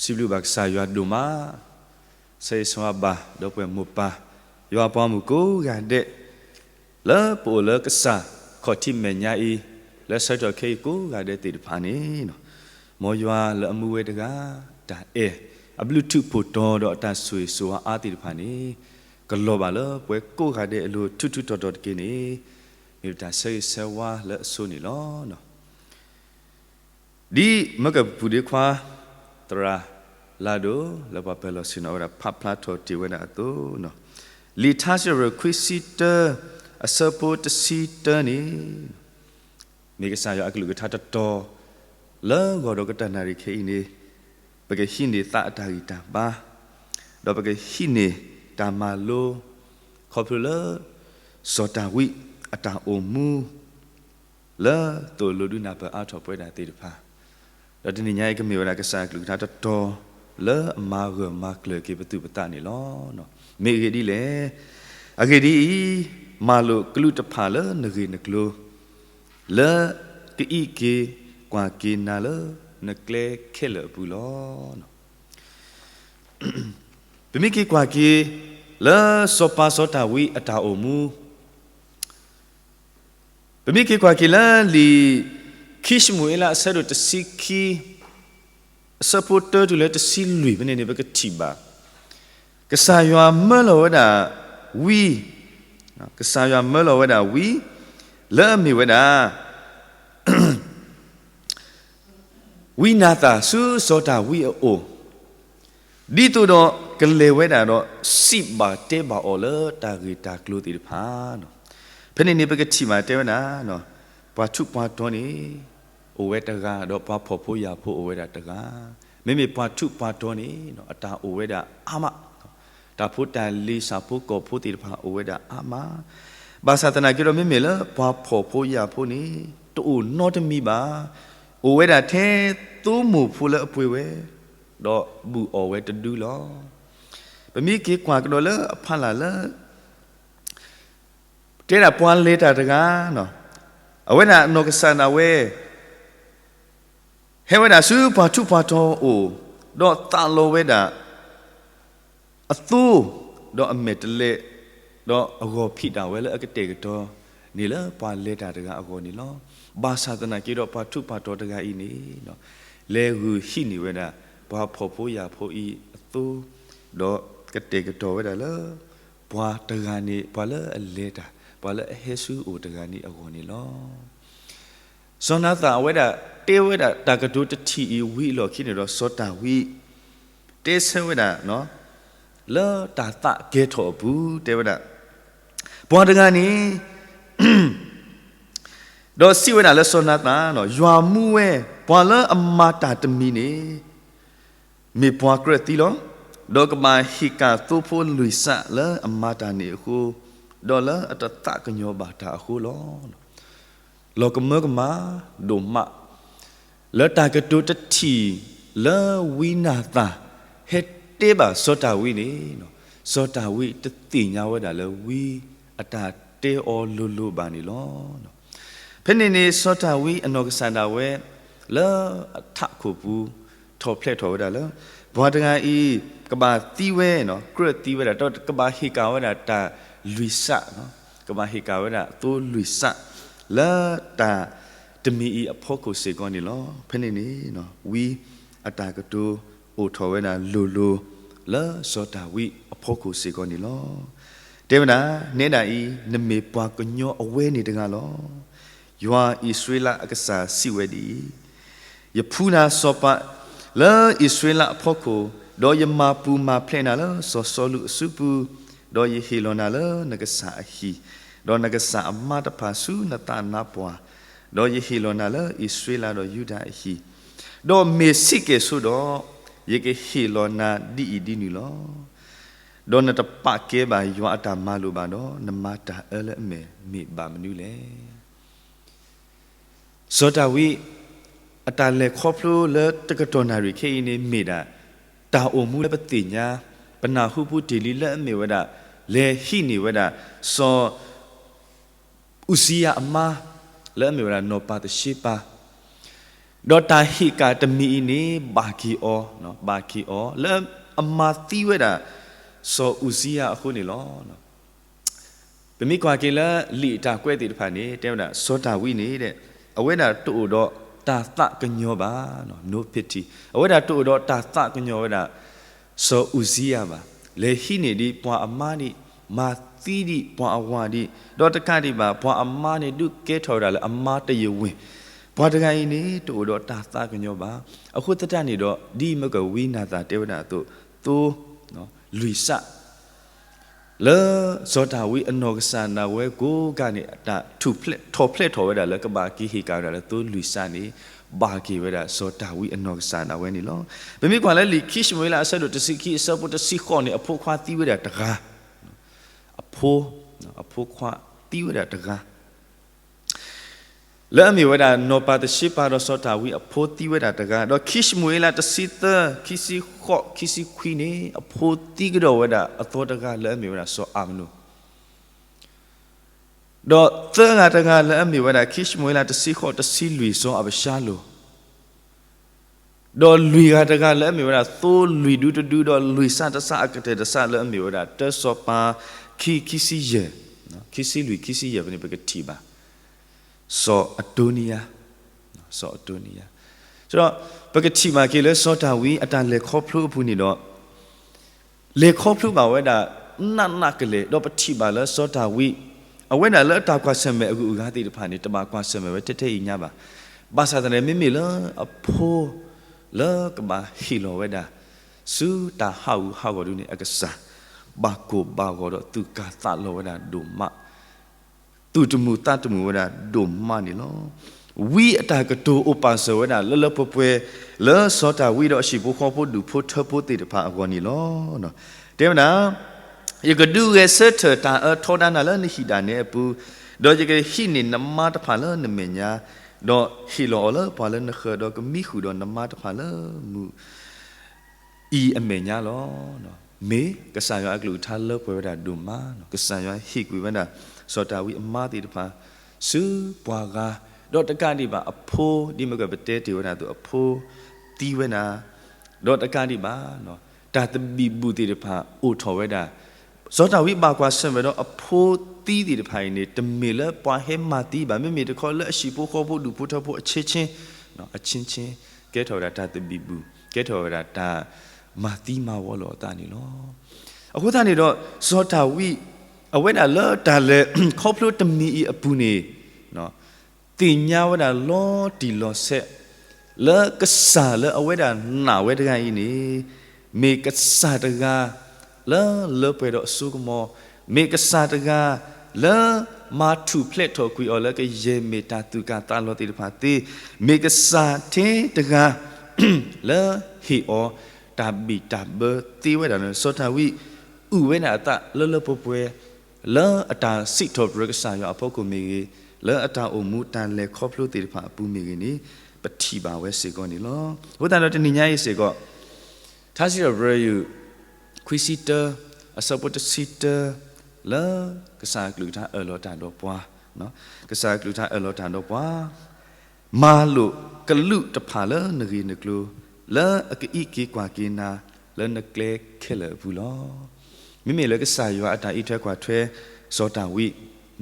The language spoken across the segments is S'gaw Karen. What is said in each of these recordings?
စံးဘျုးဘၣ်ကစၢ်ယွၤဒိၣ်မး, ဆၢဂ့ၤဆၢဝါဘၣ် ဒီပုၢ်ဝဲၢ်မိၢ်ပၢ်, ယွၤပှၤမုၣ်ကိးဂၤဒဲး, လၢပအိၣ်လၢကစၢ်ခီၣ်ထံးမဲာ်ညါအံၤ, လၢဆၢကတီၢ်ခဲအံၤကိးဂၤဒဲးသ့ၣ်တဖၣ်န့ၣ်, မ်ယွၤလၢအမူဝဲတဂၤ, တၢ်အဲၣ်, အဘျုးထူးဖှိၣ်တီၤဒီးအတၢ်ဆိၣ်ဂ့ၤဆိၣ်ဝါအါသ့ၣ်တဖၣ်န့ၣ်, ကလီၤဘၣ်လၢပဝဲကိးဂၤဒဲးအလိၤထူးထူးတီၤတီၤတက့ၢ်န့ၣ်, မ့ၢ်ပတၢ်ဆၢဂ့ၤဆၢဝါလၢအဆိန့ၣ်လီၤ. ဒ်မၢကၢၢ်ပူၤဒ့ခွါ, သရၣ်လၢဒိၣ် လၢပှၤပၢၤလီၢ်ဆ့ၣ်နီၤဝဲဒၣ် ဖးဖျါထီၣ်တ့ၢ်ဝဲဒၣ်အသိး, လံာ်ထါစံးပတြၢၤခွံဆံတၢ, အဆၢဖိတဆံတၢန့ၣ်, မ့ၢ်ကစၢ်ယွၤအကလုၢ်ကထါတတီၤ, လၢဂီၤဒီးကတၢၢ်နၣ်ရံၣ်ခဲအံၤန့ၣ်, ပကဟံးန့ၢ်သးအတၢ်ဂံၢ်တၢ်ဘါ, ဒီးပကဟံးန့ၢ်တၢ်မၤလိ, ခီဖျိလၢ စီၤတၢ်ဝံးအတၢ်အိၣ်မူ လၢသိၣ်လိဒုးနၢ်ပၢၢ်အါထီၣ်ပဝဲဒၣ်သ့ၣ်တဖၣ်, ဒီးတနံၤညါအံၤကမ့ၢ်ဝဲဒၣ်ကစၢ်အကလုၢ်ကထါတတီၤ လၢအမၤဂၢၢ်မၤကျၢၤက့ၤပသူၣ်ပသးန့ၣ်လီၤ. မ့ၢ်အဂ့ၢ်ဒ်လဲၣ်, အဂ့ၢ်ဒ်အံၤ, မၤလိာ်ကလုာ်တဖၣ်လၢနဂ့ၢ်နကျိၤ, လၢကအံးက့ၤကွၢ်က့ၤနၤလၢနကျဲခဲလၢာ်အပူၤလီၤ. ပမ့ၢ်က့ၤကွၢ်က့ၤ လၢစီၤပၤစီၤတၢ်ဝံးအတၢ်အိၣ်မူ, ပမ့ၢ်က့ၤကွၢ်က့ၤလၢလံာ်ခံၡမူၤအ့လးအဆၢဒိၣ်တဆံခံ, အဆၢဖိတၢတုၤလၢတဆံလွံၢ်ဖဲန့ၣ်န့ၣ် ပကထံၣ်ဘၣ်, ကစၢ်ယွၤမၢလီၤဝဲဒၣ်ဝံ, ကစၢ်ယွၤမၢလီၤဝဲဒၣ်ဝံ, လၢအမ့ၢ်ဝဲဒၣ် ဝံနၤသၣ်ဆူစီၤတၢ်ဝံးအအိၣ်, ဒ်သိးဒီးကလဲၤဝဲဒၣ်ဒီး စံးဘၣ်တဲဘၣ်အီၤလၢတၢ်ဂ့ၢ်တၢ်ကျိၤသ့ၣ်တဖၣ်, ဖဲန့ၣ်န့ၣ် ပကထံၣ်ဘၣ်တဲဝဲဒၣ်, ပှၤထူးပှၤတီၤန့ၣ် အိၣ်ဝဲတဂၤ ဒီးပှၤဖှီၣ်ဖိယာ်ဖိအိၣ်ဝဲဒၣ်တဂၤ, မ့မ့ၢ်ပှၤထူးပှၤတီၤန့ၣ် အတၢ်အိၣ်ဝဲဒၣ်အါမး, တၢ်ဖိတၢ်လံၤဆၣ်ဖိကီၢ်ဖိသ့ၣ်တဖၣ်အိၣ်ဝဲဒၣ်အါမး, ဘၣ်ဆၣ်သနာ်က့ဒီး မ့မ့ၢ်လၢပှၤဖှီၣ်ဖိယာ်ဖိန့ၣ် တအိၣ်နီတမံၤဘၣ်, အိၣ်ဝဲဒၣ်ထဲသိမိၢ်ဖိလၢအပှ့ၤဝဲ, ဒီးဘူၣ်အီၣ်ဝဲတဒုလီၤ. ပမ့ၢ်က့ၤကွၢ်ကဒီးလၢအဖီလာ်လၢ တဲဒၣ်ပှၤလဲၤတၢ်တဂၤ, အဝဲဒၣ်အနီၢ်ကစၢ်ဒၣ်ဝဲ ဟဲဝဲဒၣ်ဆူပှၤထူးပှၤတီၤအအိၣ်, ဒီးသးလီဝဲဒၣ်အသိ, ဒီးအမဲာ်တလဲး, ဒီးအဂီၢ်ဖံးတၢ်ဝဲလၢအကတဲာ်ကတီၤန့ၣ်လၢပှၤလဲၤတၢ်တဂၤအဂီၢ်န့ၣ်လီၤ. ဘၣ်ဆၣ်သနာ်က့ဒီး ပှၤထူးပှၤတီၤတဂၤအံၤန့ၣ် လဲၤဂုာ်ဟံးန့ၢ်ဝဲဒၣ် ပှၤဖှီၣ်ဖိယာ်ဖိအံၤအသိ, ဒီးကတဲာ်ကတီၤဝဲဒၣ်လၢ ပှၤတဂၤန့ၣ် ပှၤလၢအလဲၤတၢ်, ပှၤလၢအဟဲဆူအအိၣ်တဂၤန့ၣ်အဂီၢ်န့ၣ်လီၤ. စီၤနၤသၣ်အဝဲဒၣ်တဲဝဲဒၣ်တၢ်ကတိၤတထံၣ်အံၤဝံၤအလီၢ်ခံန့ၣ်ဒီး စီၤတၢ်ဝံး တဲဆၢဝဲဒၣ် လၢတၢ်သးကဲထီၣ်အပူၤ တဲဝဲဒၣ်, ပှၤတဂၤန့ၣ် ဒီးစံးဝဲဒၣ်လၢစီၤနၤသၣ်, ယွၤမူဝဲ, ပှၤလၢအမၤတၢ်တမံၤန့ၣ် မ့ၢ်ပှၤကြၢးသံလီၤ. ဒီးကဘၣ်ဟ့ၣ်ကၣ်သိဖိလွံၢ်စးလၢအမၤတၢ်န့ၣ်အဃိ, ဒီးလၢအတသးကညီၤဘၣ်တၢ်အဃိလီၤ. လီၤကမၢကမၣ်ဒိၣ်မး လၢတၢ်ကတိၤတထံၣ်လၢဝံနၤသၣ် ဟဲတဲဘၣ်စီၤတၢ်ဝံးန့ၣ်, စီၤတၢ်ဝံးတသ့ၣ်ညါဝဲဒၣ်လၢဝံအတၢ်တဲအီၤလိၤလိၤဘၣ်န့ၣ်လီၤ. ဖဲန့ၣ်န့ၣ် စီၤတၢ်ဝံးအနီၢ်ကစၢ်ဒၣ်ဝဲ လၢအထးခိၣ်ပူၤ ထီၣ်ဖျဲးထီၣ်ဝဲဒၣ်လၢ ပှၤတဂၤအံၤ ကဘၣ်သံဝဲ, ကြၢးသံဝဲဒၣ်, ဒီးကဘၣ်ဟ့ၣ်ကၣ်ဝဲဒၣ်တၢ်လွံၢ်စး, ကဘၣ်ဟ့ၣ်ကၣ်ဝဲဒၣ်သိလွံၢ်စး လၢတၢ်တမံၤအံၤအဖီခိၣ်စ့ၢ်ကီးန့ၣ်လီၤ. ဖဲန့ၣ်န့ၣ် ဝံအတၢ်ကတိၤအိၣ်ထီၣ်ဝဲဒၣ်လိၤလိၤ လၢစီၤတၢ်ဝံးအဖီခိၣ်စ့ၢ်ကီးန့ၣ်လီၤ. တဲဝဲဒၣ်, နဲဒၣ်အံၤ နမ့ၢ်ပှၤကညီအဝဲန့ၣ်တဂၤလီၤ. ယွၤအံၣ်စရ့လးအကစၢ်စံးဝဲဒ်အံၤ, ယဖှူနၤစီၤပၤလၢအံၣ်စရ့လးအဖီခိၣ်, ဒီးယမၤပူၤမၤဖျဲးနၤလၢစီၤစီလူးအစုပူၤ, ဒီးယဟ့ၣ်လီၤနၤလၢနကစၢ်အဟံၣ်, ဒီးနကစၢ်အမါတဖၣ်ဆူနသးနါပှၢ်, ဒီးယဟ့ၣ်လီၤနၤလၢအံၣ်စရ့လးဒီးယူဒၤအဟံၣ်, ဒီးမ့ၢ်ဆံးကဲၣ်ဆိးဒီး, ယကဟ့ၣ်လီၤနၤဒ်အံၤဒ်နုၤလီၤ. ဒီးနတပာ်ကဲဘၣ်ယွၤအတၢ်မၤလိာ်ဘၣ်ဒီး, နမၤတၢ်အၢလၢအမဲာ်မ့ၢ်ဘၣ်မနုၤလဲၣ်. စီၤဒၤဝံး အတၢ်လဲၤခီဖျိလၢတကတီၢ်နၣ်ရံၣ်ခဲအံၤန့ၣ် မ့ၢ်ဒၣ် တၢ်အိၣ်မူလၢပသ့ၣ်ညါ, ပနၢ်ဟူပူၤတ့ၢ်လံလၢအမ့ၢ်ဝဲဒၣ် လဲၤဟံးန့ၢ်ဝဲဒၣ် စီၤ အူစံယၤအမါ လၢအမ့ၢ်ဝဲဒၣ်နီၢ်ပၤသရှ့ပၤ ဒီးတၢ်ဟ့ၣ်ကၣ်တမံၤအံၤန့ၣ် ဘၣ်က့ၤအီၤ, ဘၣ်က့ၤအီၤ လၢအမၤသံဝဲဒၣ် စီၤအူစံယၤအဃိန့ၣ်လီၤ. ပမ့ၢ်ကွၢ်က့ၤလၢလံာ်အတၢ်ကွဲးသ့ၣ်တဖၣ်န့ၣ် တဲဝဲဒၣ် စီၤဒၤဝံးန့ၣ် အဝဲဒၣ်တအိၣ်ဒီးတၢ်သးကညီၤဘၣ်, no pity, အဝဲဒၣ်တအိၣ်ဒီးတၢ်သးကညီၤဝဲဒၣ် စီၤအူစံယၤဘၣ်. လဲၤဟံးန့ၢ်ဒံးပှၤအမါဒံး, မၤသံဒံးပှၤအဝၤဒံး, ဒီးတကးဒံးဘၣ် ပှၤအမါန့ၣ် ဒုးကဲထီၣ်ဝဲဒၣ်လၢအမါတယဝ့ၢ်, ပှၤတဂၤအံၤန့ၣ် တအိၣ်ဒီးတၢ်သးကညီၤဘၣ်. အဃိသတးန့ၣ်ဒီး ဒ်မ့ၢ်ကဝံနၤသၣ်တဲဝဲဒၣ်အသိး, သိလွံၢ်စး လၢစီၤဒၤဝံးအနီၢ်ကစၢ်ဒၣ်ဝဲကိးဂၤန့ၣ် အတၢ်ထူၣ်ဖျဲးထီၣ်ဖျဲးထီၣ်ဝဲဒၣ်လၢကဘၣ်က့ၤဟ့ၣ်ကၣ်ဝဲဒၣ်လၢသိလွံၢ်စးန့ၣ် ဘၣ်က့ၤဝဲဒၣ်စီၤဒၤဝံးအနီၢ်ကစၢ်ဒၣ်ဝဲန့ၣ်လီၤ. ပမ့ၢ်ကွၢ်လၢလံာ်ခံၡမူၤအ့လးအဆၢဒိၣ်တဆံခံ အဆၢဖိတဆံဃိးန့ၣ် အဖိခွါသံဝဲဒၣ်တဂၤ, အဖိ, အဖိခွါသံဝဲဒၣ်တဂၤ လၢအမ့ၢ်ဝဲဒၣ် နီၢ်ပၤသရှ့ပၤ ဒီးစီၤဒၤဝံးအဖိသံဝဲဒၣ်တဂၤ, ဒီးခံၡမူၤအ့လးတဆံသၢ ခံဆံဃိး ခံဆံခွံန့ၣ် အဖိသံကဒီးဝဲဒၣ်အသီတဂၤ လၢအမ့ၢ်ဝဲဒၣ်စီၤအၤမနိၣ်, ဒီးသၢဂၤတဂၤလၢအမ့ၢ်ဝဲဒၣ် ခံၡမူၤအ့လးတဆံဃိး တဆံလွံၢ် စီၤအၤဘၡါလိၣ် ဒီးလွံၢ်ဂၤတဂၤလၢအမ့ၢ်ဝဲဒၣ် သိလွံၢ်ဒူတဒူ ဒီးလွံၢ်စးတစးအကတၢၢ်တစးလၢအမ့ၢ်ဝဲဒၣ် တၢစီၤပၤခံ ခံဆံယဲၢ်, ခံဆံလွံၢ် ခံဆံယဲၢ်ဖဲန့ၣ် ပကထံၣ်ဘၣ် စီၤအတိနံယၤ, စီၤအတိနံယၤ, ဒီးပကထံၣ်ဘၣ်က့ၤလၢစီၤဒၤဝံးအတၢ်လဲၤခီဖျိအပူၤန့ၣ်ဒီး လဲၤခီဖျိဘၣ်ဝဲဒၣ် နးနးကလဲာ် ဒီးပထံၣ်ဘၣ်လၢစီၤဒၤဝံး အဝဲဒၣ်လၢအတၢ်ကွၢ်ဆၢၣ်မဲာ်အဂုၤအဂၤသ့ၣ်တဖၣ်န့ၣ် တဘၣ်ကွၢ်ဆၢၣ်မဲာ်ဝဲထဲထဲအံၤညါဘၣ်. ဘၣ်ဆၣ်သနာ်က့ မ့မ့ၢ်လၢအဖိ လၢကဘၣ်ဟ့ၣ်လီၤဝဲဒၣ် ဆူတၢ်ဟးဂူာ်ဟးဂီၤဒ်န့ၣ် အကစၢ် ဘၣ်ကိၢ်ဘၣ်ဂီၤဒီးသူၣ်ကၢ်သးလီၤဝဲဒၣ်ဒိၣ်မး သူၣ်တမုာ်သးတမုာ်ဝဲဒၣ်ဒိၣ်မးန့ၣ်လီၤ. ဝံအတၢ်ကတိၤအိၣ်ပာ်စၢၤဝဲဒၣ်လၢလၢပှဲၤပှဲၤ လၢစီၤဒၤဝံးဒီးအဟံၣ်ဖိဃီဖိဒူၣ်ဖိထၢဖိသ့ၣ်တဖၣ်အဂီၢ်န့ၣ်လီၤ. တဲဝဲဒၣ်, ယကဒုးဂဲၤဆၢထၢၣ်တၢ်အၢထီဒါနၤလၢနဟံၣ်ဒၣ်နဲအပူၤ, ဒီးယကဟံးန့ၢ်နမါတဖၣ်လၢနမဲာ်ညါ, ဒီးဟ့ၣ်လီၤအီၤလၢပှၤလၢနဃၢၤ ဒီးကမံဃုာ်ဒီးနမါတဖၣ်လၢမုၢ် အံၤအမဲာ်ညါလီၤ. မ့ၢ်ကစၢ်ယွၤအကလုၢ်ကထါလၢပှဲၤဝဲဒၣ်ဒိၣ်မး, ကစၢ်ယွၤဟ့ၣ်ကွံာ်ဝဲဒၣ် စီၤဒၤဝံးအမါသ့ၣ်တဖၣ် ဆူပှၤဂၤ, ဒီးတကးဒံးဘၣ်အဖိ ဒ်မ့ၢ်ကပတဲတ့ၢ်ဝဲဒၣ်အသိး အဖိသံဝဲဒၣ်, ဒီးတကးဒံးဘၣ် တၢ်သဘံၣ်ဘုၣ်သ့ၣ်တဖၣ်အိၣ်ထီၣ်ဝဲဒၣ် စီၤဒၤဝံးဘၣ်ကွၢ်ဆၢၣ်မဲာ်ဒီးအဖိသံသ့ၣ်တဖၣ်အံၤန့ၣ် တမ့ၢ်လၢပှၤဟဲမၤသံဘၣ်, မ့မ့ၢ်တခီလၢအဟံၣ်ဖိဃီဖိဒူၣ်ဖိထၢဖိအဆ့ဆ့, အဆ့ဆ့ ကဲထီၣ်ဝဲဒၣ်တၢ်သဘံၣ်ဘုၣ်, ကဲထီၣ်ဝဲဒၣ်တၢ်မၤသံမၤဝီလိာ်အသးန့ၣ်လီၤ. အဃိသတးန့ၣ်ဒီး စီၤဒၤဝံး အဝဲဒၣ်လၢတၢ်လဲၤခီဖျိတမံၤအံၤအပူၤန့ၣ် သ့ၣ်ညါဝဲဒၣ်လီၤတံၢ်လီၤဆဲး လၢကစၢ်လၢအဝဲဒၣ်နာ်ဝဲတဂၤအံၤန့ၣ် မ့ၢ်ကစၢ်တဂၤ လၢလၢပှဲၤဒီးအစိကမီၤ, မ့ၢ်ကစၢ်တဂၤ လၢမၤထူၣ်ဖျဲးထီၣ်ကွံာ်အီၤလၢကယဲၢ်မ့ၢ်တၢ်သူၣ်ကၢ်သးလီၤသ့ၣ်တဖၣ်သ့, မ့ၢ်ကစၢ်ထဲတဂၤ လၢဟ့ၣ်အီၤတၢ်ဘံၣ်တၢ်ဘၢသ့ဝဲဒၣ်န့ၣ် စီၤဒၤဝံး အုၣ်ဝဲဒၣ်အသးလၢလၢပှဲၤပှဲၤ လၢအတၢ်စံးထီၣ်ပတြၢၤကစၢ်ယွၤအဖီခိၣ်မ့ၢ်ဂ့ၤ, လၢအတၢ်အိၣ်မူတၢ်လဲၤခီဖျိသ့ၣ်တဖၣ်အပူၤမ့ၢ်ဂ့ၤန့ၣ် ပထံၣ်ဘၣ်ဝဲစ့ၢ်ကီးန့ၣ်လီၤ. အဃိသတးဒီးတနံၤညါအံၤစ့ၢ်ကီး ထါစံးထီၣ်ပတြၢၤ ခွံဆံတၢ အဆၢဖိတဆံတၢ လၢကစၢ်အကလုၢ်ကထါအၢၣ်လီၤတၢ်ဒီးပှၤ, ကစၢ်အကလုၢ်ကထါအၢၣ်လီၤတၢ်ဒီးပှၤ မၤလိာ်ကလူးတဖၣ်လၢနဂ့ၢ်နကျိၤ, လၢအကအံးက့ၤကွၢ်က့ၤနၤ လၢနကျဲခဲလၢာ်အပူၤလီၤ. မ့မ့ၢ်လၢကစၢ်ယွၤအတၢ်အံးထွဲကွၢ်ထွဲ စီၤဒၤဝံး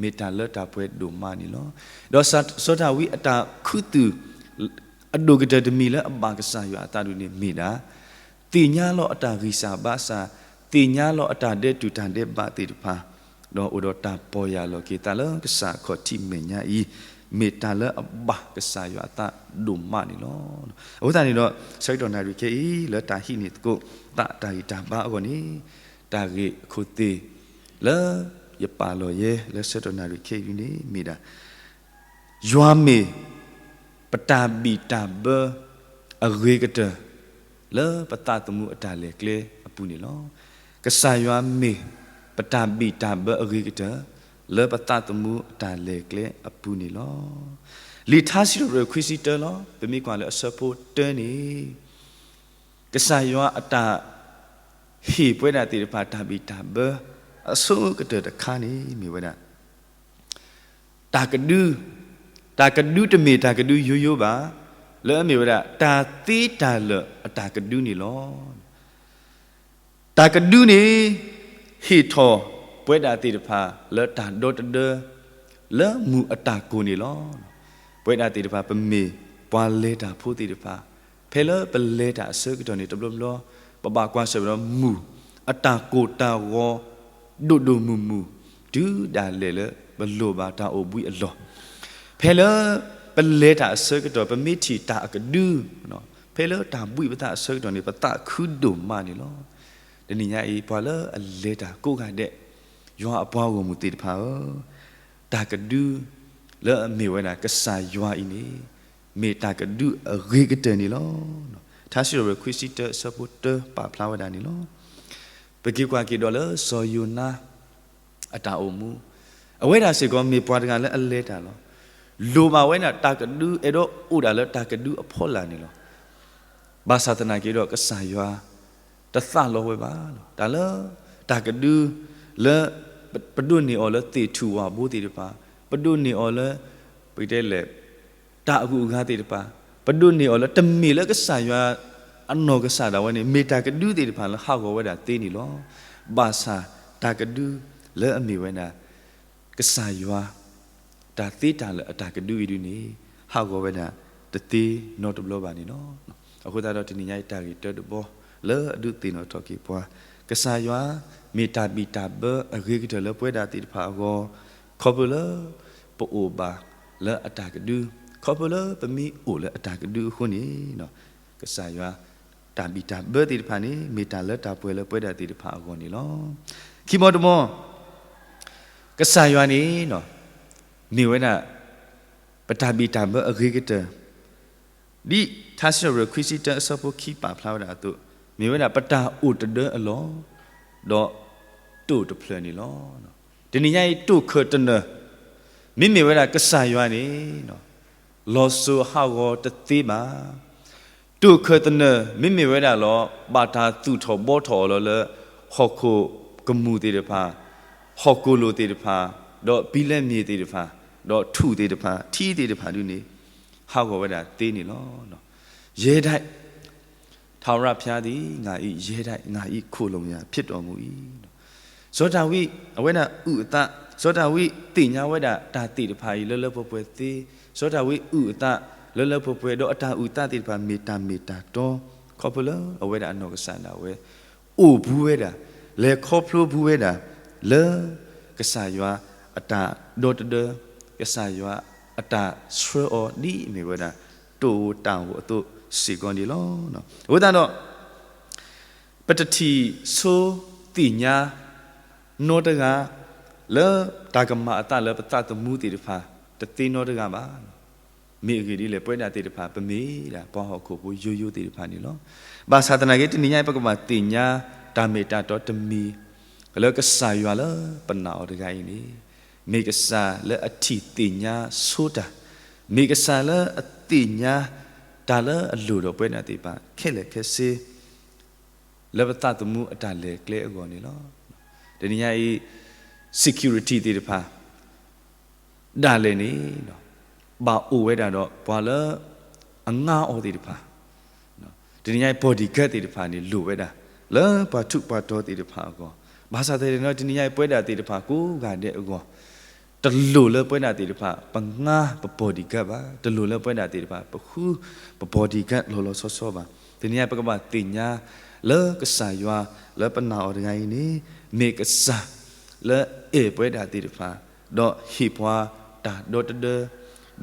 မ့ၢ်တၢ်လၢတၢ်ပှဲၤဒိၣ်မးန့ၣ်လီၤ. ဒီးစီၤဒၤဝံးအတၢ်ခူသူၣ် အဒိၣ်ကတၢၢ်တမံၤလၢအဘၣ်ကစၢ်ယွၤအသးဒ်န့ၣ်မ့ၢ်ဒၣ် သ့ၣ်ညါလီၤအတၢ်ဂံၢ်စၢ်ဘါစၢ်, သ့ၣ်ညါလီၤအတၢ်ဒဲးတူၢ်တၢ်ဒဲးဘးသ့ၣ်တဖၣ်, ဒီးအိၣ်ဒီးတၢ်ပီၢ်ယၢ်လီၤက့ၤသးလၢကစၢ်အခီၣ်ထံးမဲာ်ညါအံၤ, မ့ၢ်တၢ်လၢအဘၣ်ကစၢ်ယွၤအသးဒိၣ်မးန့ၣ်လီၤ. အဃိသတးန့ၣ်ဒီး ဆၢကတီၢ်နၣ်ရံၣ်ခဲအံၤ လၢတၢ်ဟံးန့ၢ်သကိးသးတၢ်ဂံၢ်တၢ်ဘါအဂီၢ်န့ၣ်, တၢ်ဂ့ၢ်အခိၣ်သ့ၣ် လၢယပာ်လီၤယဲလၢဆၢကတီၢ်နၣ်ရံၣ်ခဲအံၤန့ၣ်မ့ၢ်ဒၣ် ယွၤမ့ၢ် ပတၢ်ဘံၣ်တၢ်ဘၢအဂ့ၤကတၢၢ် လၢပသးသမူအတၢ်လဲၤကျဲအပူၤန့ၣ်လီၤ. ကစၢ်ယွၤမ့ၢ် ပတၢ်ဘံၣ်တၢ်ဘၢအဂ့ၤကတၢၢ် လၢပသးသမူအတၢ်လဲၤကျဲအပူၤန့ၣ်လီၤ. လံာ်ထါစံးထီၣ်ပတြၢၤခွံဆံတၢလီၤ. ပမ့ၢ်ကွၢ်လၢအဆၢဖိတၢန့ၣ် ကစၢ်ယွၤအတၢ် ဟ့ၣ်ပဝဲဒၣ်သ့ၣ်တဖၣ်တၢ်ဘံၣ်တၢ်ဘၢ အဆိကတၢၢ်တခါန့ၣ်မ့ၢ်ဝဲဒၣ် တၢ်ကဒု, တၢ်ကဒုတမ့ၢ်တၢ်ကဒုယိယိဘၣ်. လၢအမ့ၢ်ဝဲဒၣ် တၢ်သ့တၢ်လၢာ်အတၢ်ကဒုန့ၣ်လီၤ. တၢ်ကဒုန့ၣ် ဟ့ၣ်ထီၣ်ပဝဲဒၣ်သ့ၣ်တဖၣ်လၢတၢ်ဒီတဒၢ လၢမုၢ်အတၢ်ကိၢ်န့ၣ်လီၤ. ပဝဲဒၣ်သ့ၣ်တဖၣ် ပမ့ၢ်ပှၤလဲၤတၢ်ဖိသ့ၣ်တဖၣ်, ဖဲလၢပလဲၤတၢ်အဆၢကတီၢ်န့ၣ် တဘျီဘျီ ပဘၣ်ကွၢ်ဆၢၣ်မဲာ်ဒီးမုၢ်အတၢ်ကိၢ်တၢ်ဂီၤ ဒိၣ်ဒိၣ်မုၢ်မုၢ် တုၤဒၣ်လဲာ်လၢပလိၣ်ဘၣ်တၢ်အိၣ်ဘှံးအလီၢ်, ဖဲလၢပလဲၤတၢ်အဆၢကတီၢ် ပမ့ၢ်ထံၣ်တၢ်အကဒု, ဖဲလၢတၢ်ဘှံးပသးအဆၢကတီၢ်န့ၣ် ပသးခုဒိၣ်မးန့ၣ်လီၤ. တနံၤညါအံၤ ပှၤလၢအလဲၤတၢ်ကိးဂၤဒဲး, ယွၤအပှၤဂီၢ်မုၢ်သ့ၣ်တဖၣ်ဧၢ, တၢ်ကဒုလၢအမ့ၢ်ဝဲဒၣ်ကစၢ်ယွၤအံၤန့ၣ် မ့ၢ်တၢ်ကဒုအဂ့ၤကတၢၢ်န့ၣ်လီၤ. ထါစံးထီၣ်ပတြၢၤခွံဆံတၢ အဆၢဖိတၢပာ်ဖျါဝဲဒၣ်န့ၣ်လီၤ. ပက့ၤကွၢ်က့ၤဒီးလၢစီၤယိၤနါအတၢ်အိၣ်မူ, အဝဲဒၣ်စ့ၢ်ကီးမ့ၢ်ပှၤတဂၤလၢအလဲၤတၢ်လီၤ. လိၣ်ဘၣ်ဝဲဒၣ်တၢ်ကဒု အဲၣ်ဒိးအိၣ်ဒၣ်လၢတၢ်ကဒုအဖီလာ်န့ၣ်လီၤ. ဘၣ်ဆၣ်သနာ်က့ဒီး ကစၢ်ယွၤတသးလီဝဲဘၣ်လီၤ. တၢ်လၢ တၢ်ကဒုလၢ ပဒိးန့ၢ်အီၤလၢသ့ၣ်ထူၣ်ဝၣ်ဘိသ့ၣ်တဖၣ်, ပဒိးန့ၢ်အီၤလၢ ပကတဲလဲၣ် တၢ်အဂုၤအဂၤသ့ၣ်တဖၣ်, ပဒိးန့ၢ်အီၤလၢတမ့ၢ်လၢကစၢ်ယွၤအနီၢ်ကစၢ်ဒၣ်ဝဲန့ၣ် မ့ၢ်တၢ်ကဒုသ့ၣ်တဖၣ်လၢဟးဂီၤဝဲဒၣ်သ့န့ၣ်လီၤ. ဘၣ်ဆၣ်တၢ်ကဒုလၢအမ့ၢ်ဝဲဒၣ် ကစၢ်ယွၤ တၢ်သ့တၢ်လၢာ်အတၢ်ကဒုအံၤဒုန့ၣ် ဟးဂီၤဝဲဒၣ်တသ့နီတဘျီဘၣ်န့ၣ်လီၤ. အဃိသတးဒီးတနံၤညါအံၤတၢ်ဂ့ၢ်တၢတဘီလၢအဒုးသ့ၣ်နီၣ်ထီၣ်က့ၤပှၤ, ကစၢ်ယွၤမ့ၢ်တၢ်ဘံၣ်တၢ်ဘၢအဂ့ၤကတၢၢ်လၢပဝဲဒၣ်သ့ၣ်တဖၣ်အဂီၢ်, ခီဖျိလၢ ပအိၣ်ဘၣ်လၢအတၢ်ကဒု, ခီဖျိလၢပမ့ၢ်အိၣ်လၢအတၢ်ကဒုအဃိန့ၣ် ကစၢ်ယွၤ တၢ်ဘံၣ်တၢ်ဘၢသ့ၣ်တဖၣ်န့ၣ် မ့ၢ်တၢ်လၢတၢ်ပှဲၤလၢပဝဲဒၣ်သ့ၣ်တဖၣ်အဂီၢ်န့ၣ်လီၤ. ခံဘီတဘီ ကစၢ်ယွၤန့ၣ် မ့ၢ်ဝဲဒၣ် ပတၢ်ဘံၣ်တၢ်ဘၢအဂ့ၤကတၢၢ်, ဒ်ထါစံးထီၣ်ပတြၢၤခွံဆံတၢအဆၢဖိခံပာ်ဖျါဝဲဒၣ်အသိး, မ့ၢ်ဝဲဒၣ်ပတၢ်အိၣ်တဒၢအလီၢ်, ဒီးတိၢ်တဖျၢၣ်န့ၣ်လီၤ. တနံၤညါအံၤ တိၢ်ခၢၣ်တနၢၣ် မ့မ့ၢ်ဝဲဒၣ်ကစၢ်ယွၤန့ၣ် လီၤစိၤဟးဂီၤတသ့ဘၣ်. တိၢ်ခၢၣ်တနၢၣ် မ့မ့ၢ်ဝဲဒၣ်လီၤ ဘၣ်တၢ်သူၣ်ထီၣ်ဘှီထီၣ်အီၤလီၤလၢ ဟီၣ်ခိၣ်ကမူၣ်သ့ၣ်တဖၣ်, ဟီၣ်ကိၣ်လိၣ်သ့ၣ်တဖၣ်, ဒီးဘံလၢမ့ၤသ့ၣ်တဖၣ်, ဒီးထူၣ်သ့ၣ်တဖၣ်, ထံသ့ၣ်တဖၣ်ဒုန့ၣ် ဟးဂီၤဝဲဒၣ်သ့န့ၣ်လီၤ. ယဲဒၣ် ထာဝရဘုရားသည် ငါ၏ရဲတိုက်, ငါ၏ခိုလှုံရာ ဖြစ်တော်မူ၏. စီၤဒၤဝံး အဝဲဒၣ်အုၣ်အသး, စီၤဒၤဝံးသ့ၣ်ညါဝဲဒၣ်တၢ်သ့ၣ်တဖၣ်အံၤလၢလၢပှဲၤပှဲၤသ့, စီၤဒၤဝံးအုၣ်အသးလၢလၢပှဲၤပှဲၤ, ဒီးအတၢ်အုၣ်သးသ့ၣ်တဖၣ်မ့ၢ်တၢ်မ့ၢ်တၢ်တီ, ခီဖျိလၢအဝဲဒၣ်အနီၢ်ကစၢ်ဒၣ်ဝဲ အိၣ်ဘူးဝဲဒၣ်, လဲၤခီဖျိဘူးဝဲဒၣ် လၢကစၢ်ယွၤအတၢ်ဒီတဒၢ, ကစၢ်ယွၤအတၢ်ဆှၢအီၤဒ်အမ့ၢ်ဝဲဒၣ် တိၢ်ဧိၤတၢ်ဧိၤအသိးစ့ၢ်ကီးန့ၣ်လီၤ. အဃိသတးဒီး ပတထံၣ်ဆိသ့ၣ်ညါနီတဂၤ လၢတၢ်ကမၤအသးလၢပသးသမူသ့ၣ်တဖၣ် တသ့နီတဂၤဘၣ်. မ့ၢ်အဂ့ၢ်ဒ်လဲၣ် ပဝဲဒၣ်သ့ၣ်တဖၣ် ပမ့ၢ်ဒၣ်ပှၤဟီၣ်ခိၣ်ဖိယိယိသ့ၣ်တဖၣ်န့ၣ်လီၤ. ဘၣ်ဆၣ်သနာ်က့ တနံၤညါအံၤ ပကဘၣ်သ့ၣ်ညါတၢ်မ့ၢ်တၢ်တီတမံၤ လၢကစၢ်ယွၤလၢပနာ်အီၤတဂၤအံၤန့ၣ် မ့ၢ်ကစၢ်လၢအထံၣ်သ့ၣ်ညါဆိတၢ်, မ့ၢ်ကစၢ်လၢအသ့ၣ်ညါတၢ်လၢအလိၣ်ဒီးပဝဲဒၣ်သ့ၣ်တဖၣ် ခဲလၢာ်ခဲဆ့ လၢပသးသမူအတၢ်လဲၤကျဲအဂီၢ်န့ၣ်လီၤ. တနံၤညါအံၤ security သ့ၣ်တဖၣ် ဒၣ်လဲာ်န့ၣ် ဘၣ်အိၣ်ဝဲဒၣ်ဒီးပှၤလၢအငါအီၤသ့ၣ်တဖၣ်, တနံၤညါအံၤ bodyguard သ့ၣ်တဖၣ်န့ၣ် လိၣ်ဝဲဒၣ် လၢပှၤထူးပှၤတီၤသ့ၣ်တဖၣ်အဂီၢ်, ဘၣ်ဆၣ်သနာ်က့ တနံၤညါအံၤ ပဝဲဒၣ်သ့ၣ်တဖၣ်ကိးဂၤဒဲးအဂီၢ် တလိၣ်လၢပဝဲဒၣ်သ့ၣ်တဖၣ် ပငါပ bodyguard ဘၣ်, တလိၣ်လၢပဝဲဒၣ်သ့ၣ်တဖၣ် ပဃုပ bodyguard လီၤလီၤဆီဆီဘၣ်. တနံၤညါအံၤ ပကဘၣ်သ့ၣ်ညါလၢကစၢ်ယွၤလၢပနာ်အီၤတဂၤအံၤန့ၣ် မ့ၢ်ကစၢ်လၢအဲၣ်ပဝဲဒၣ်သ့ၣ်တဖၣ် ဒီးဟ့ၣ်ပှၤတၢ်ဒီတဒၢ,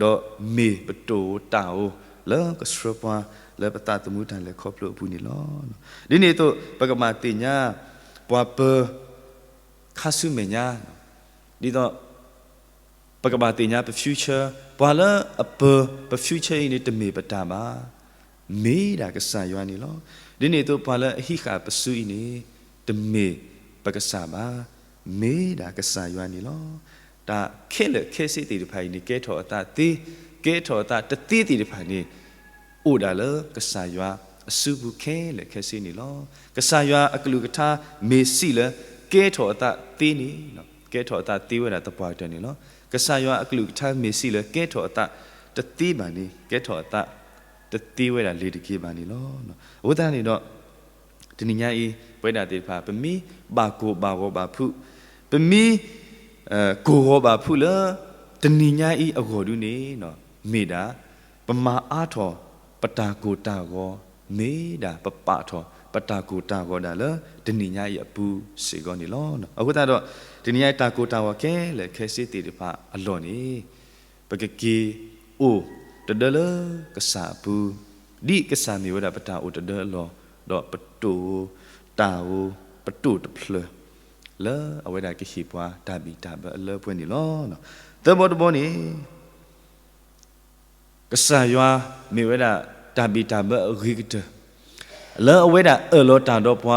ဒီးမ့ၢ်ပတိၢ်ဧိၤတၢ်ဧိၤလၢကဆှၢပှၤလၢပသးသမူတၢ်လဲၤခီဖျိအပူၤန့ၣ်လီၤ. ဒ်န့ၣ်အသိး ပကဘၣ်သ့ၣ်ညါ ပှၤပၢၤ ခါဆူမဲာ်ညါ, ဒ်သိး ပကဘၣ်သ့ၣ်ညါပ future, ပှၤလၢအပၢၤပ future အံၤန့ၣ် တမ့ၢ်ပတၢ်ဘၣ်, မ့ၢ်ဒၣ်ကစၢ်ယွၤန့ၣ်လီၤ. ဒ်န့ၣ်အသိး ပှၤလၢအဟံးဃာ်ပစုအံၤန့ၣ် တမ့ၢ်ပကစၢ်ဘၣ်, မ့ၢ်ဒၣ်ကစၢ်ယွၤန့ၣ်လီၤ. တၢ်ခဲလၢာ်ခဲဆ့သ့ၣ်တဖၣ်အံၤန့ၣ် ကဲထီၣ်အသးသ့, ကဲထီၣ်အသးတသ့သ့ၣ်တဖၣ်န့ၣ် အိၣ်ဒၣ်လၢကစၢ်ယွၤအစုပူၤခဲလၢာ်ခဲဆ့န့ၣ်လီၤ. ကစၢ်ယွၤအကလုၢ်ကထါမ့ၢ်စံးလၢကဲထီၣ်အသးသ့န့ၣ်, ကဲထီၣ်အသးသ့ဝဲဒၣ်သပှၢ်ကတၢၢ်န့ၣ်လီၤ. ကစၢ်ယွၤအကလုၢ်ကထါမ့ၢ်စံးလၢကဲထီၣ်အသးတသ့ဘၣ်န့ၣ် ကဲထီၣ်အသး တသ့ဝဲဒၣ်လ့ၤတက့ဘၣ်န့ၣ်လီၤ. အဃိသတးန့ၣ်ဒီး တနံၤညါအံၤ ပဝဲဒၣ်သ့ၣ်တဖၣ် ပမ့ၢ်ဘၣ်ကိၢ်ဘၣ်ဂီၤဘၣ်ဖုး, ပမ့ၢ် ကိၢ်ဂီၤဘၣ်ဖုးလၢ တနံၤညါအံၤအဂီၢ်ဒုန့ၣ် မ့ၢ်ဒၣ် ပမၤအါထီၣ်ပတၢ်ကိၢ်တၢ်ဂီၤ, မ့ၢ်ဒၣ်ပပာ်ထီၣ်ပတၢ်ကိၢ်တၢ်ဂီၤဒၣ်လၢ တနံၤညါအံၤအပူၤစ့ၢ်ကီးန့ၣ်လီၤ. အဃိသတးဒီး တနံၤညါအံၤတၢ်ကိၢ်တၢ်ဂီၤခဲလၢာ်ခဲဆ့သ့ၣ်တဖၣ်အလီၢ်န့ၣ် ပကက့ၤအိၣ်တဒၢလၢကစၢ်အပူၤ, ဒ်ကစၢ်မ့ၢ်ဝဲဒၣ်ပတၢ်အိၣ်တဒၢအလီၢ်, ဒီးပတိၢ်ဧိၤတၢ်ဧိၤ ပတိၢ်တဖျၢၣ် လၢအဝဲဒၣ်ကဟ့ၣ်ပှၤတၢ်ဘံၣ်တၢ်ဘၢအလၢပှဲၤန့ၣ်လီၤ. သၢဘီတဘီန့ၣ် ကစၢ်ယွၤမ့ၢ်ဝဲဒၣ်တၢ်ဘံၣ်တၢ်ဘၢအဂ့ၤကတၢၢ်, လၢအဝဲဒၣ်အၢၣ်လီၤတၢ်ဒီးပှၤ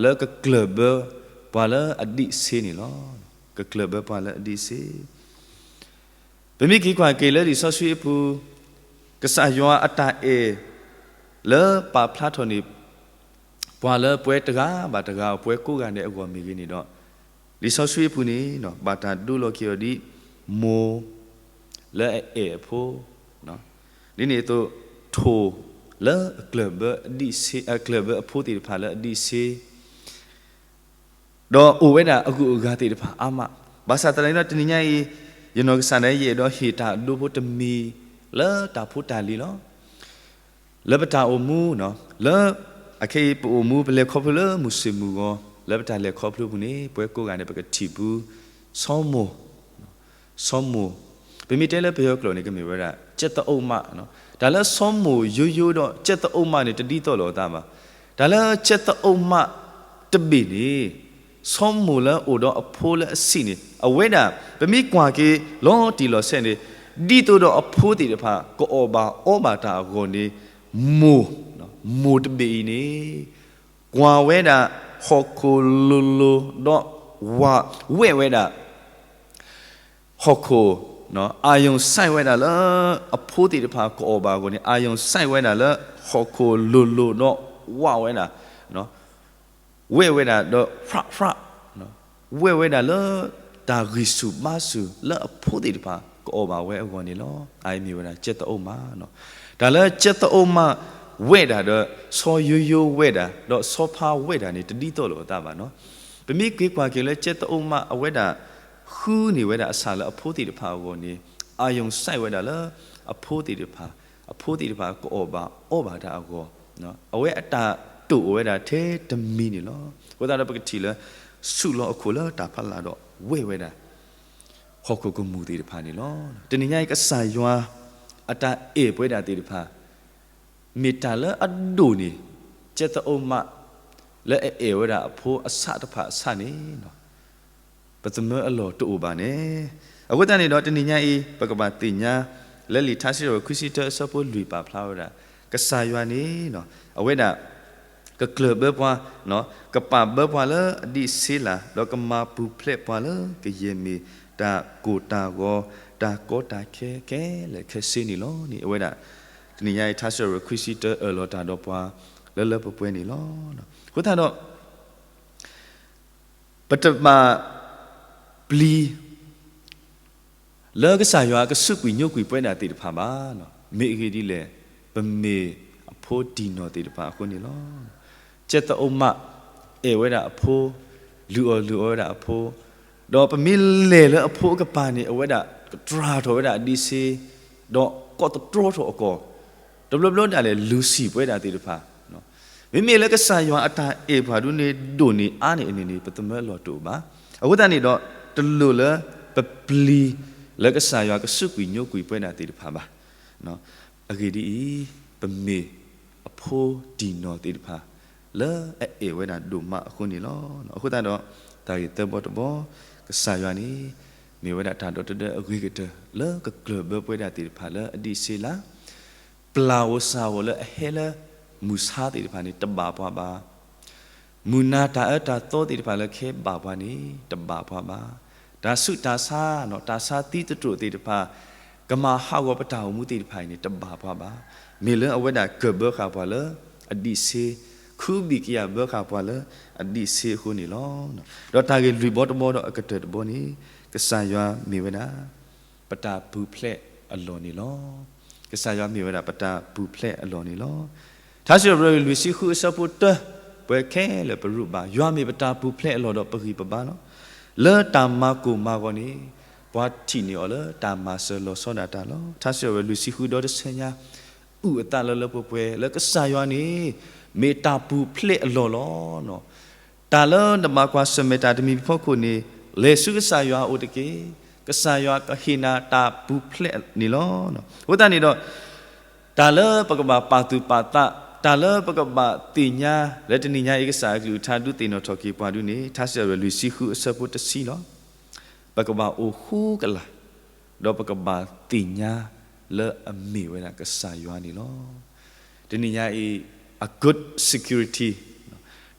လၢကကျၢၢ်ဘၢပှၤလၢအဒံးဆှံန့ၣ်လီၤ. ကကျၢၢ်ဘၢပှၤလၢအဒံးဆှံ ပမ့ၢ်က့ၤကွၢ်က့ၤလၢလံာ်စီဆှံအပူၤ, ကစၢ်ယွၤအတၢ်အဲၣ် လၢပာ်ဖျါထီၣ်န့ၣ် ပှၤလၢပဝဲတဂၤဘၣ်တဂၤ ပဝဲကိးဂၤဒဲးအဂီၢ်မ့ၢ်ဂ့ၤန့ၣ်ဒီး လံာ်စီဆှံအပူၤန့ၣ် ဘၣ်တၢ်ဒိလီၤက့ၤအီၤဒ် မိၢ် လၢအအဲၣ်အဖိ, ဒ်န့ၣ်အသိး ထိၣ် လၢအကျၢၢ်ဘၢအဒံးဆှံ အကျၢၢ်ဘၢအဖိသ့ၣ်တဖၣ်လၢအဒံးဆှံ ဒီးအိၣ်ဝဲဒၣ်အဂုၤအဂၤသ့ၣ်တဖၣ်အါမး, ဘၣ်ဆၣ်သနာ်က့ဒီး တနံၤညါအံၤ ယနီၢ်ကစၢ်ဒၣ်ယအဲၣ်ဒိးဟ့ၣ်တၢ်အဒိဖိတမံၤ လၢတၢ်ဖိတၢ်လံၤလီၤ. လၢပတၢ်အိၣ်မူ လၢ အခဲအံၤပအိၣ်မူ ပလဲၤခီဖျိလၢမုၢ်ဆ့ၣ်မုၢ်ဂီၤ လၢပတၢ်လဲၤခီဖျိပူၤန့ၣ် ပဝဲကိးဂၤဒဲး ပကထံၣ်ဘၣ် ဆီမိၢ် ဆီမိၢ်, ပမ့ၢ်တဲလၢပယီၤကျိာ်န့ၣ် ကမ့ၢ်ဝဲဒၣ် ကြက်သွန်အုပ်မး, တၢ်လၢဆီမိၢ်ယိယိဒီး ကြက်သွန်အုပ်မးန့ၣ် တဒ်သိးလိာ်အသးဘၣ်. တၢ်လၢ ကြက်သွန်အုပ်မး တဘ့ၣ်န့ၣ် ဆီမိၢ်လၢအိၣ်ဒီးအဖိလၢအဆံးန့ၣ် အဝဲဒၣ် ပမ့ၢ်ကွၢ်က့ၤလီၤတံၢ်လီၤဆဲးန့ၣ် ဒ်သိးဒီးအဖိသ့ၣ်တဖၣ် ကအီၣ်ဘၣ်အီဘၣ်တၢ်အဂီၢ်န့ၣ် မိၢ်, မိၢ်တဘ့ၣ်အံၤန့ၣ် ကွၢ်ဝဲဒၣ် ဟီၣ်ခိၣ်လိၤလိၤဒီး ဝဲၢ်ဝဲဒၣ် ဟီၣ်ခိၣ်, အာရုံစိုက်ဝဲဒၣ်လၢ အဖိသ့ၣ်တဖၣ်ကအီၣ်ဘၣ်အဂီၢ်န့ၣ် အာရုံစိုက်ဝဲဒၣ်လၢ ဟီၣ်ခိၣ်လိၤလိၤဒီး ဝဲၢ်ဝဲဒၣ် ဝဲၢ်ဝဲဒၣ်ဒီး ဖြးဖြး ဝဲၢ်ဝဲဒၣ်လၢ တၢ်ဂံၢ်ဆူၣ်ဘါဆူၣ်လၢအဖိသ့ၣ်တဖၣ်ကအီၣ်ဘၣ်ဝဲအဂီၢ်န့ၣ်လီၤ. အအံၤမ့ၢ်ဝဲဒၣ် ကြက်သွန်အုပ်မး, တၢ်လၢ ကြက်သွန်အုပ်မး ဝဲၢ်ဒၣ်ဒီး ဆီယိယိဝဲၢ်ဒၣ် ဒီးဆီဖါဝဲၢ်ဒၣ်န့ၣ် တဒ်သိးလိာ်အသးဘၣ်နီၤ. ပမ့ၢ်က့ၤကွၢ်က့ၤလၢ ကြက်သွန်အုပ်မး အဝဲဒၣ် ဃုန့ၢ်ဝဲဒၣ်အဆၣ်လၢအဖိသ့ၣ်တဖၣ်အဂီၢ်န့ၣ် အာရုံစိုက်ဝဲဒၣ်လၢ အဖိသ့ၣ်တဖၣ်, အဖိသ့ၣ်တဖၣ်ကအီၣ်ဘၣ်အီဘၣ်တၢ်အဂီၢ်, အဝဲအတၢ်တိာ်အိၣ်ဝဲဒၣ်ထဲတမံၤန့ၣ်လီၤ. အဃိသတးဒီးပကထံၣ်လၢ ဆူးလီၤအခိၣ်လၢတၢ်ဖီလာ်ဒီး ဝဲၢ်ဝဲဒၣ် ဟီၣ်ခိၣ်ကမူၣ်သ့ၣ်တဖၣ်န့ၣ်လီၤ. တနံၤညါအံၤ ကစၢ်ယွၤ အတၢ်အဲၣ်ပဝဲဒၣ်သ့ၣ်တဖၣ် မ့ၢ်တၢ်လၢအဒိၣ်န့ၢ် ကြက်သွန်အုပ်မး လၢအအဲၣ်ဝဲဒၣ်အဖိအဆၣ်တဖၣ်အဆၣ်န့ၣ် ပသမၢအလီၢ်တအိၣ်ဘၣ်န့ၣ်. အဃိသတးန့ၣ်ဒီး တနံၤညါအံၤ ပကဘၣ်သ့ၣ်ညါ လၢလံာ်ထါစံးထီၣ်ပတြၢၤ ခွံဆံတၢ အဆၢဖိလွံၢ်ပာ်ဖျါဝဲဒၣ် ကစၢ်ယွၤန့ၣ် အဝဲဒၣ် ကကျၢၢ်ဘၢပှၤ, ကပာ်ဘၢပှၤလၢအဒံးဆှံလာ်, ဒီးကမၤပူၤဖျဲးပှၤလၢကယဲၢ်မ့ၢ်တၢ်ကိၢ်တၢ်ဂီၤ, တၢ်ကီတၢ်ခဲခဲလၢာ်ခဲဆ့န့ၣ်လီၤန့ၣ် အဝဲဒၣ် တနံၤညါအံၤ ထါစံးထီၣ်ပတြၢၤ ခွံဆံတၢ အၢၣ်လီၤတၢ်ဒီးပှၤ လၢလၢပှဲၤပှဲၤန့ၣ်လီၤ. အဃိသတးဒီး ပတဘၣ်ပျံၤ လၢကစၢ်ယွၤကစူးကွံာ်ညိကွံာ်ပဝဲဒၣ်သ့ၣ်တဖၣ်ဘၣ်. မ့ၢ်အဂ့ၢ်ဒ်လဲၣ်, ပမ့ၢ်အဖိတံၢ်နီၢ်သ့ၣ်တဖၣ်အဃိန့ၣ်လီၤ. ကြက်သွန်အုပ်မး အဲၣ်ဝဲဒၣ်အဖိ, လုၢ်အီၣ်လုၢ်အီဝဲဒၣ်အဖိ, ဒီးပမ့ၢ်လဲၤလၢအဖိအကပၤန့ၣ် အဝဲဒၣ်ကတြၢ်ထီၣ်ဝဲဒၣ်အဒံးဆှံ, ဒီးကိးတတြီထီၣ်အကီၢ်, တဘျီဘျီဒၣ်လဲာ် လုၢ်ဆံၣ်ပဝဲဒၣ်သ့ၣ်တဖၣ် မ့မ့ၢ်လၢကစၢ်ယွၤအတၢ်အဲၣ်ပှၤဒ်န့ၣ် ဒိၣ်န့ၢ်အါန့ၢ်အန့ၣ်န့ၣ် ပသမၢအလီၢ်တအိၣ်ဘၣ်. အဃိသတးန့ၣ်ဒီး တလိၣ်လၢပပျံၤ လၢကစၢ်ယွၤကစူးကွံာ်ညိကွံာ်ပဝဲဒၣ်သ့ၣ်တဖၣ်ဘၣ်. အဂ့ၢ်ဒ်အံၤ, ပမ့ၢ်အဖိတံၢ်နီၢ်သ့ၣ်တဖၣ် လၢအအဲၣ်ဝဲဒၣ်ဒိၣ်မးအဃိန့ၣ်လီၤ. အဃိသတးဒီး တၢ်ဂ့ၢ်သၢဘီတဘီ, ကစၢ်ယွၤန့ၣ် မ့ၢ်ဝဲဒၣ်တၢ်ဒီတဒၢအဂ့ၤကတၢၢ် လၢကကျၢၢ်ဘၢပဝဲဒၣ်သ့ၣ်တဖၣ်လၢအဒံးဆှံလာ် ပျၢ်ဧိၤစှၤဧိၤလၢအဟဲလၢမုၢ်ဆါသ့ၣ်တဖၣ်န့ၣ် တဘၣ်ပှၤဘၣ်. မုၢ်နၤတၢ်အၢတၢ်သီသ့ၣ်တဖၣ်လၢကဟဲဘၣ်ပှၤန့ၣ် တဘၣ်ပှၤဘၣ်. တၢ်ဆူးတၢ်ဆါ, တၢ်ဆါသံသတြိာ်သ့ၣ်တဖၣ်, ကမၤဟးဂီၤပတၢ်အိၣ်မူသ့ၣ်တဖၣ်အံၤန့ၣ် တဘၣ်ပှၤဘၣ်. မ့ၢ်လၢအဝဲဒၣ်ကၢၢ်ဘၢဃာ်ပှၤလၢအဒံးဆှံ, ခုဘံၣ်ကယာ်ဘၢဃာ်ပှၤလၢအဒံးဆှံအဃိန့ၣ်လီၤ. ဒီးတၢ်ဂ့ၢ်လွံၢ်ဘီတဘီဒီးအကတၢၢ်တဘီန့ၣ် ကစၢ်ယွၤမ့ၢ်ဝဲဒၣ် ပတၢ်ပူၤဖျဲးအလီၢ်န့ၣ်လီၤ. ကစၢ်ယွၤမ့ၢ်ဝဲဒၣ်ပတၢ်ပူၤဖျဲးအလီၢ်န့ၣ်လီၤ. ထါစံးပတြၢၤလွံၢ်ဆံဃုအဆၢဖိတၢ, ပှၤခဲလၢာ်ပရူးဘၣ်, ယွၤမ့ၢ်ပတၢ်ပူၤဖျဲးအလီၢ်ဒီးပဂံၢ်ပဘါလီၤ. လၢတၢ်မၤကိၢ်မၤဂီၤန့ၣ်, ပှၤထံၣ်န့ၢ်အီၤလၢတၢ်မၤစၢၤလီၤဆီဒၣ်တၢ်လီၤ. ထါစံးပတြၢၤလွံၢ်ဆံဃုဒီတဆၢညါ, အုၣ်အသးလၢလၢပှဲၤပှဲၤ လၢကစၢ်ယွၤန့ၣ် မ့ၢ်တၢ်ပူၤဖျဲးအလီၢ်လီၤ. တၢ်လၢနဘၣ်ကွၢ်ဆၢၣ်မဲာ်တၢ်တမံၤဖီခိၣ်န့ၣ်, လဲၤဆူကစၢ်ယွၤအအိၣ်တက့ၢ်. ကစၢ်ယွၤကဟ့ၣ်နၤတၢ်ပူၤဖျဲးန့ၣ်လီၤ. အဃိသတးန့ၣ်ဒီး, တၢ်လၢပကဘၣ်ပာ်သူၣ်ပာ်သး, တၢ်လၢပကဘၣ်သ့ၣ်ညါ, လၢတနံၤညါအံၤကစၢ်အကလုၢ်ကထါဒုးသ့ၣ်နီၣ်ထီၣ်က့ၤပှၤဒုန့ၣ် ထါစံးပတြၢၤလွံၢ်ဆံဃုအဆၢဖိတဆံလီၤ. ပကဘၣ်အိၣ်ဃူကလာ်, ဒီးပကဘၣ်သ့ၣ်ညါလၢအမ့ၢ်ဝဲဒၣ်ကစၢ်ယွၤန့ၣ်လီၤ. တနံၤညါအံၤ, a good security,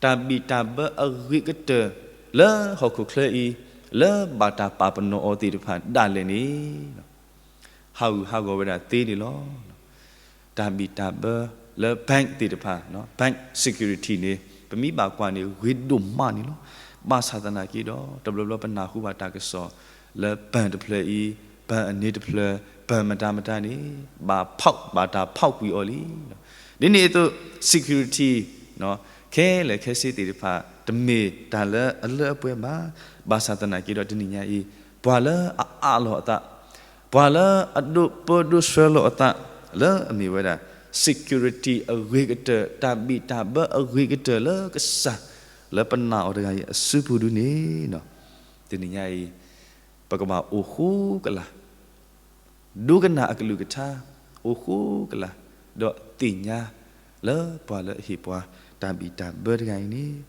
တၢ်ဘံၣ်တၢ်ဘၢအဂ့ၤကတၢၢ်လၢဟီၣ်ခိၣ်ချၢအံၤ, လၢဘၣ်တၢ်ပာ်ပနီၣ်အီၤသ့ၣ်တဖၣ်ဒၣ်လဲာ်န့ၣ် ဟးဂူာ်ဟးဂီၤဝဲဒၣ်သ့န့ၣ်လီၤ. တၢ်ဘံၣ်တၢ်ဘၢလၢ bank သ့ၣ်တဖၣ်, bank security န့ၣ် ပမ့ၢ်ဘၣ်ကွၢ်န့ၣ် ဂ့ၤဒိၣ်မးန့ၣ်လီၤ. ဘၣ်ဆၣ်သနာ်က့ဒီး တဘျီဘျီပနၢ်ဟူဘၣ်တၢ်ကစီၣ်လၢ bank တဖျၢၣ်အံၤ, bank အန့ၣ်တဖျၢၣ်, bank မတၤမတၤန့ၣ် ဘၣ်ဖီၣ်, ဘၣ်တၢ်ဖီၣ်ကွံာ်အီၤလံ. ဒ်န့ၣ်အသိး security ခဲလၢာ်ခဲဆ့သ့ၣ်တဖၣ် တမ့ၢ်တၢ်လၢအလၢအပှဲၤဘၣ်. ဘၣ်ဆၣ်သနာ်က့ဒီးတနံၤညါအံၤ, ပှၤလၢအအးလီၤအသး, ပှၤလၢအဒိးပၢဒိးဆှၢလီၤအသး, လၢအမ့ၢ်ဝဲဒၣ် security အဂ့ၤကတၢၢ်, တၢ်ဘံၣ်တၢ်ဘၢအဂ့ၤကတၢၢ်လၢကစၢ်လၢပနာ်အီၤတဂၤအံၤအစုပူၤဒုန့ၣ်, တနံၤညါအံၤ ပကဘၣ်အိၣ်ဃူကလာ် ဒိကနၣ်အကလုၢ်ကထါ, အိၣ်ဃူကလာ်, ဒီးသ့ၣ်ညါလၢပှၤလၢအဟ့ၣ်ပှၤ တၢ်ဘံၣ်တၢ်ဘၢတဂၤအံၤန့ၣ်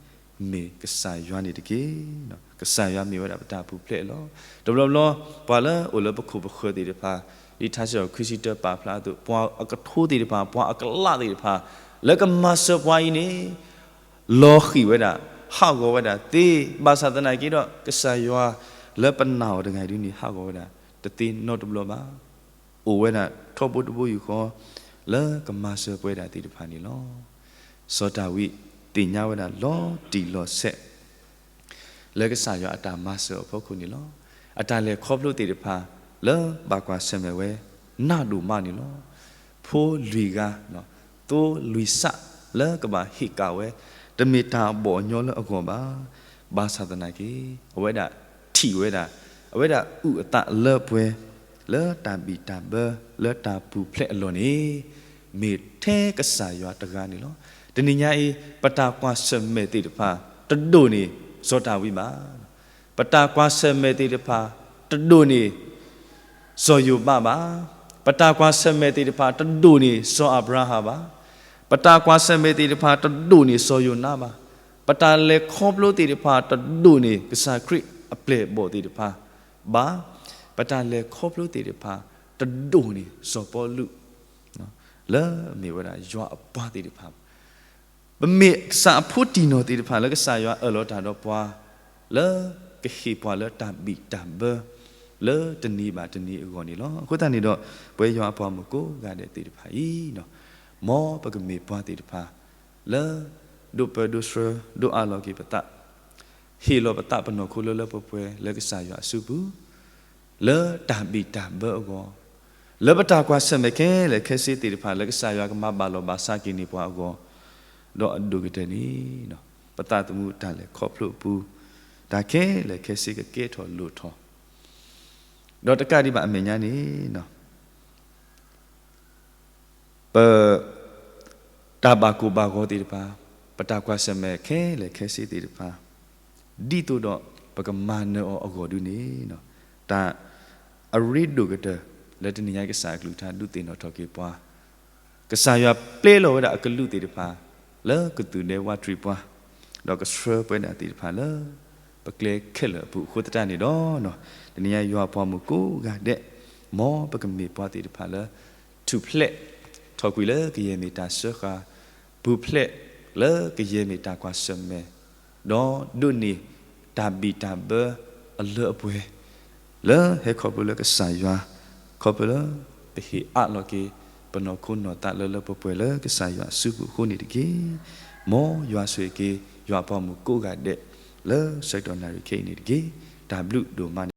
မ့ၢ်ကစၢ်ယွၤန့ၣ်တက့ၢ်. ကစၢ်ယွၤမ့ၢ်ဝဲဒၣ်ပတၢ်ပူၤဖျဲးအလီၢ်. တဘျီဘျီ ပှၤလၢအိၣ်လၢပခိၣ်ပဃၢၤသ့ၣ်တဖၣ်, ဒ်ထါစံးပတြၢၤခွံဆံတၢပာ်ဖျါအသိး, ပှၤအကထိသ့ၣ်တဖၣ်, ပှၤအကလးသ့ၣ်တဖၣ် လၢကမၤစၢၤပှၤအံၤန့ၣ် လီၤဃံၣ်ဝဲဒၣ်, ဟးဂီၤဝဲဒၣ်သ့, ဘၣ်ဆၣ်သနာ်က့ဒီး ကစၢ်ယွၤလၢပနာ်အီၤတဂၤအံၤဒုန့ၣ် ဟးဂီၤဝဲဒၣ်တသ့နီတဘျီဘၣ်. အိၣ်ဝဲဒၣ်ထီဘိတဘိယူၢ်ဃီ လၢကမၤစၢၤပှၤဒၣ်သ့ၣ်တဖၣ်န့ၣ်လီၤ. စီၤဒၤဝံးသ့ၣ်ညါဝဲဒၣ်လီၤတံၢ်လီၤဆဲး လၢကစၢ်ယွၤအတၢ်မၤစၢၤအဖီခိၣ်န့ၣ်လီၤ. အတၢ်လဲၤခီဖျိသ့ၣ်တဖၣ် လၢဘၣ်ကွၢ်ဆၢၣ်မဲာ်ဝဲ နးဒိၣ်မးန့ၣ်လီၤ. ဖိလွံၢ်ဂၤ, သိလွံၢ်စးလၢကဘၣ်ဟ့ၣ်ကၣ်ဝဲ, တမ့ၢ်တၢ်အဘီၣ်အညီလၢအဂီၢ်ဘၣ်. ဘၣ်ဆၣ်သနာ်က့ အဝဲဒၣ်ထံၣ်ဝဲဒၣ်, အဝဲဒၣ်အုၣ်အသးလၢပှဲၤ လၢတၢ်ဘံၣ်တၢ်ဘၢ လၢတၢ်ပူၤဖျဲးအလီၢ်န့ၣ် မ့ၢ်ထဲကစၢ်ယွၤတဂၤန့ၣ်လီၤ. တနံၤညါအံၤ ပတၢ်ကွၢ်ဆၢၣ်မဲာ်သ့ၣ်တဖၣ် တဒိၣ်န့ၢ်စီၤဒၤဝံးဘၣ်. ပတၢ်ကွၢ်ဆၢၣ်မဲာ်သ့ၣ်တဖၣ် တဒိၣ်န့ၢ်စီၤယိၤဘးဘၣ်. ပတၢ်ကွၢ်ဆၢၣ်မဲာ်သ့ၣ်တဖၣ် တဒိၣ်န့ၢ်စီၤအၤဘြၤဟၣ်ဘၣ်. ပတၢ်ကွၢ်ဆၢၣ်မဲာ်သ့ၣ်တဖၣ် တဒိၣ်န့ၢ်စီၤယိၤနါဘၣ်. ပတၢ်လဲၤခီဖျိသ့ၣ်တဖၣ် တဒိၣ်န့ၢ်ကစၢ်ခရံာ်အပျဲၢ်အဘီၣ်သ့ၣ်တဖၣ်ဘၣ်. ပတၢ်လဲၤခီဖျိသ့ၣ်တဖၣ် တဒိၣ်န့ၢ်စီၤပီလူး လၢအမ့ၢ်ဝဲဒၣ်ယွၤအပှၤသ့ၣ်တဖၣ်ဘၣ်. ပမ့ၢ်ကစၢ်အဖိတံၢ်နီၢ်သ့ၣ်တဖၣ်လၢကစၢ်ယွၤအၢၣ်လီၤတၢ်ဒီးပှၤ လၢကဟ့ၣ်ပှၤလၢတၢ်ဘံၣ်တၢ်ဘၢ လၢတနံၤဘၣ်တနံၤအဂီၢ်န့ၣ်လီၤ. အဃိသတးန့ၣ်ဒီး ပဝဲယွၤအပှၤမုၣ်ကိးဂၤဒဲးသ့ၣ်တဖၣ်အံၤ, မ်ပကမ့ၢ်ပှၤသ့ၣ်တဖၣ် လၢဒိးပၢဒိးဆှၢ ဒိးအးလီၤက့ၤပသး ဟ့ၣ်လီၤပသးပနီၢ်ခိလၢလၢပှဲၤပှဲၤ လၢကစၢ်ယွၤအစုပူၤ, လၢတၢ်ဘံၣ်တၢ်ဘၢအဂီၢ်, လၢပတၢ်ကွၢ်ဆၢၣ်မဲာ်ခဲလၢာ်ခဲဆ့သ့ၣ်တဖၣ် လၢကစၢ်ယွၤကမၤဘၣ်လီၤဘၣ်စးက့ၤန့ၢ်ပှၤအဂီၢ်, ဒီးအဒိၣ်ကတၢၢ်န့ၣ် ပသးသမူတၢ်လဲၤခီဖျိအပူၤ, တၢ်ခဲလၢာ်ခဲဆ့ကကဲထီၣ်လိၣ်ထီၣ်, ဒီးတကးဒံးဘၣ်အမဲာ်ညါန့ၣ် ပ တၢ်ဘၣ်ကိၢ်ဘၣ်ဂီၤသ့ၣ်တဖၣ်, ပတၢ်ကွၢ်ဆၢၣ်မဲာ်ခဲလၢာ်ခဲဆ့သ့ၣ်တဖၣ်, ဒ်သိးဒီးပကမၤနၢၤအီၤအဂီၢ်ဒုန့ၣ်, တၢ်အရ့ဒိၣ်ကတၢၢ် လၢတနံၤညါကစၢ်အကလုၢ်ကထါဒုးသ့ၣ်နီၣ်ထီၣ်က့ၤပှၤ, ကစၢ်ယွၤပျဲလီၤဝဲဒၣ်အကလူးသ့ၣ်တဖၣ် လၢကသူၣ်ဒဲဝးတရံးပှၤ, ဒီးကဆှၢပှဲၤဒၣ်သ့ၣ်တဖၣ်လၢ ပကျဲခဲလၢာ်အပူၤအဃိသတးန့ၣ်ဒီး, တနံၤညါယွၤအပှၤမုၣ်ကိးဂၤဒဲး, မ်ပကမ့ၢ်ပှၤသ့ၣ်တဖၣ်လၢ ထူၣ်ဖျဲးထီၣ်ကွံာ်လၢကယဲၢ်မ့ၢ်တၢ်စၢဃာ်, ပူၤဖျဲးလၢကယဲၢ်မ့ၢ်တၢ်ကွၢ်ဆၢၣ်မဲာ်, ဒီးဒိးန့ၢ်တၢ်ဘံၣ်တၢ်ဘၢအလၢအပှဲၤ လၢဟဲခီဖျိလၢကစၢ်ယွၤ, ခီဖျိလၢပဟ့ၣ်အးလီၤက့ၤ ပနီၢ်ခိနီၢ်သးလၢလၢပှဲၤပှဲၤလၢကစၢ်ယွၤအစုပူၤအဃိန့ၣ်တက့ၢ်. မ်ယွၤဆိၣ်ဂ့ၤက့ၤ ယွၤအပှၤမုၣ်ကိးဂၤဒဲး လၢဆၢကတီၢ်နၣ်ရံၣ်ခဲအံၤန့ၣ်တက့ၢ်. တၢ်ဘျုးဒိၣ်မးန့ၣ်